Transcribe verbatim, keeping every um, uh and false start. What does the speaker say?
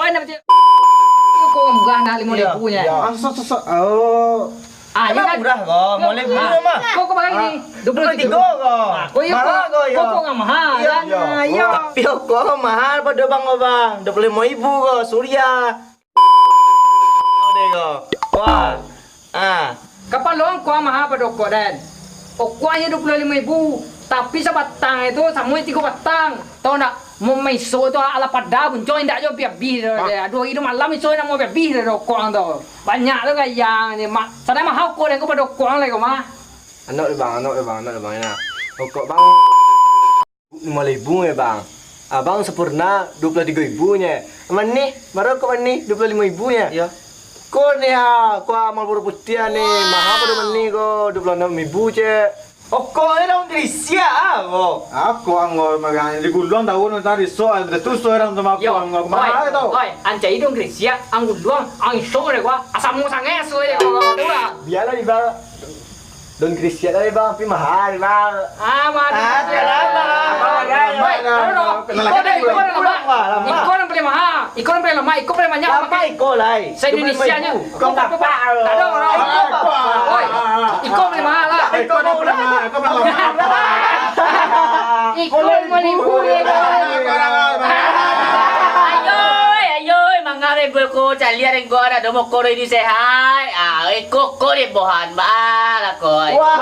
Kok anda macam, kok murah nak limo ribu nya? Iyo. Ah, so, so, so. Oh. Ah, emang murah ko? Limo ribu mah. Kok, kok bagini? Dua puluh tiga ko. Ah, kok iyo, kok, kok nggak mahal, kan? Iyo. Tapi kok mahal pado bang ko, bang. Dua puluh limo ribu ko, Surya. Ode ko. Wah. Ah. Kapalo angkau mahal pado okok, den. Okok hanyo dua puluh limo ribu, tapi sabatang itu samo tigo batang. Tahu ndak? Maiso tu alah pada bunco, indak jo abih-abih doh, den. Aduh, hari tu malam iso nak mau abih-abih doh okok ang tu. Banyak tu gayang ni, mak. Sadang mahal okok den ko pado okok ang lai ko mah. Anok deh, bang, anok deh, bang, anok deh, bang, nah. Okok bang limo ribu nye, bang. Abang Sempurna dua puluh tigo ribu nye. Manih, baro kok manih dua puluh limo ribu nye. Iyo. Ko ni ha, ko Marlboro putiah ni, mahal pado manih ko, dua puluh anam ribu cek. Okok ni daun grisiak ah, ko. Ako anggo magang di guluang tahu ni tadi, so, ada tu so orang tu mako anggo mahal tu. Oi, ancai daun grisiak, ang guluang, ang isok deh ko. Asam sangai so deh ko, ko tu lah. Bialah di bang. Daun grisiak tadi, bang, tapi mahal, bang. Ah, mahal. Ah, bialah, bang. Oi, oi, oi. Iko nan, iko nan lamak. Iko nan paling mahal. Iko nan paling lamak, iko paling banyak. Lamak iko lai. Se-Indonesia nyo. Iko papak. Tak ado, bro. Iko papak. Oi, iko paling mahal lah. Iko paling mahal, iko paling mahal. Iko limo ribu ye. Ayo, ayo, mangga mebel ko, caliak deng ko, ado moko ini sehat. Ah, iko ko deh bohan, bang, lah ko. Wah,